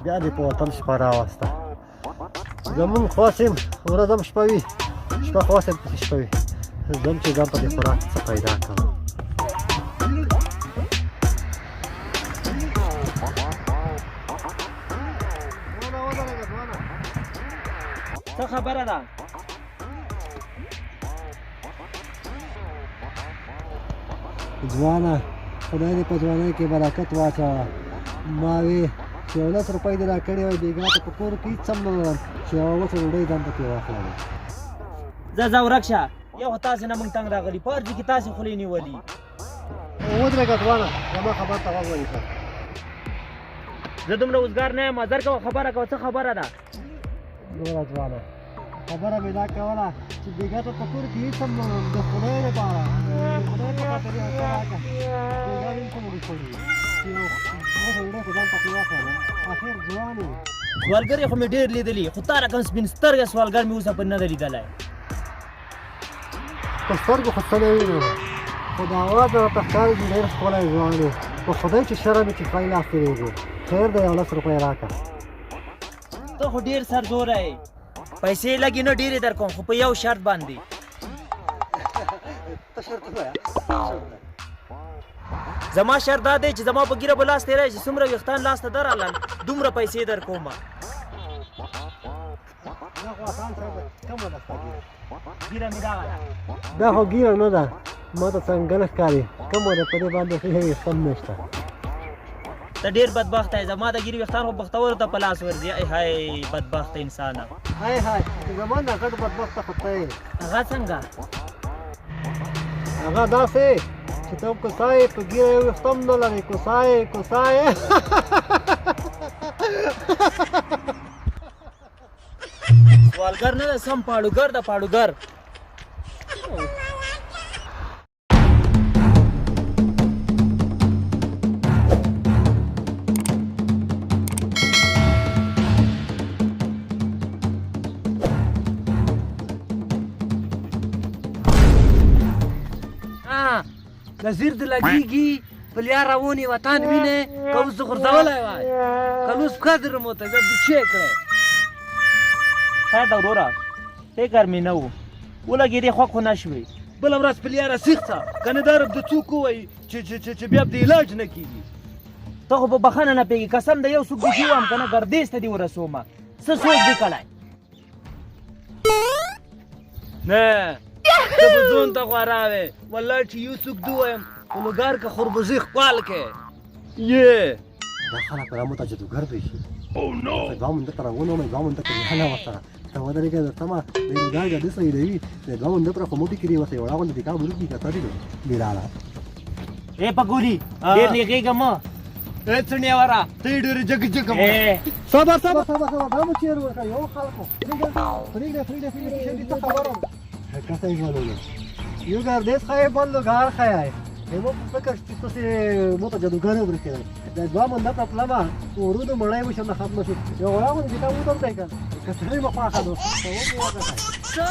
بیا دې په وطن شپه راوسته. زمونږ خواص هم ورځ هم شپه وي، شپه خواص هم پسې شپه وي. ځم چې ځان په دې خوراک څه پیدا کړم. څه خبره ده؟ ځوانه خدای دې په ځوانۍ کې برکت واچوه. ما وې چې یو لس روپۍ دې راکړې وای، بېګا ته په کور کې هېڅ هم نه لرم چې یوه وچه ډوډۍ ځان ته پرې واخلم. ځه ځه ورک شه، یو خو تاسې نه موږ تنګ راغلي، په هر ځای کې تاسې خولې نیولي. ودرېږه ځوانه، زما خبر ته غوږ ونیسه. زه دومره وزګار نه یم، زر کوه خبره کوه، څه خبره ده؟ ګوره ځوانه، خبره مې دا کوله چې بېګا ته په کور کې هېڅ هم نه لرم، د خدای لپاره، د خدای په خاطر یو څه راکړه. بېګا مې هېڅ هم نه دي خوړلي، چې یو وچه ډوډۍ خو ځان ته پرې واخلم. اخر ځوان یې. سوالګر خو مې ډېر لیدلي، خو تا رقم سپین سترګی سوالګر مې اوسه پورې نه دی لیدلی. په سترګو خو څه نه وینم، خو د اواز نه راته ښکاري چې ډېر ښکلی ځوان یې. په خدای چې شرم یې چې ښی لاس تېرېږي. خیر دی، یو لس روپۍ راکړه. ته خو ډېر سرزوری یې، پیسې لږې نه ډېرې در کوم، خو په یو شرط باندې. ته شرط ووایه. زما شرط دا دی چې زما په ږیره به لاس تېری، چې څومره ویښتان لاس ته درالل دومره پیسې در کوم. دا خو اسان شرط دی. کومه ده ستا ږیره؟ ږیره مې دغه ده. دا خو ږیره نه ده، ما ته څنګل ښکاري. کومه ده؟ په دې باندې ښه ویښتان نشته. ته ډېر بدبخته یې، زما د ږیرې ویښتان خو بختورو ته په لاس ورځي. ای های بدبخته انسانه. های های، زما نه غټ بدبخته خو ته یې. هغه څنګه؟ هغه داسې چې ته کوسا یې، په ږیره یو ویښته هم نه لرې. کوسا یې، کوسا یې. سوالګر نه ده، سم پاړوګر ده، پاړوګر. نظیر د لګیږي په لار روان یې، وطن وینې که اوس د غورځولی وای، که اوس پښه درموته بیا دې چې کړی. خیر ده وروره، فکر مې نه و، ولګېدې خوښ خو نه شوې. بله ورځ په لیاره سیخ څه که نه دا رب د څوک ووایي چې چې چې چې بیا د علاج نه کېږي. ته خو په بخښنه نه پوهېږې، قسم دی یو څوک دې چې ووایم که نه ګردېز ته دې ورسومه. څه سوچ دې کړی؟ نه ته به ځون ته غوره وې، والله چې یو څوک دې ووایم په لوګر کې خربوزې ښکل کې یې. دا خلک را مو ته جادوګر دی شي. دوه مونده پر ونه مې دوه مونده کې هله ورسره ته ودرېږه، درته ما د لوګر ګاډي سره وي. د دوه مونده پر خو مو فکرې ورته وړه غونډه د کار ورکی کته دي بیلاله. ای پکولي ډېر نیغېږه مه. ای څڼې وره، ته یې ډېرې جګ جګ. صبر صبر صبر صبر، دا مو چیرې ورکړه یو خلکو. پرېږده پرېږده پرېږده پرېږده، چې دې څه خبره ده؟ کسه یې ژوندونه یو ګردېز ښایي، بل لوګر ښایي. مو په فکر چې تاسې مو ته جادوګر وبرېښېدل. د دوه مونده په پلمه ورودو مړی وشم نه ختمه شي. یو غوړه غوندې کتاب وتم دی که که سړی مو خوښه نو ته وګوره. څه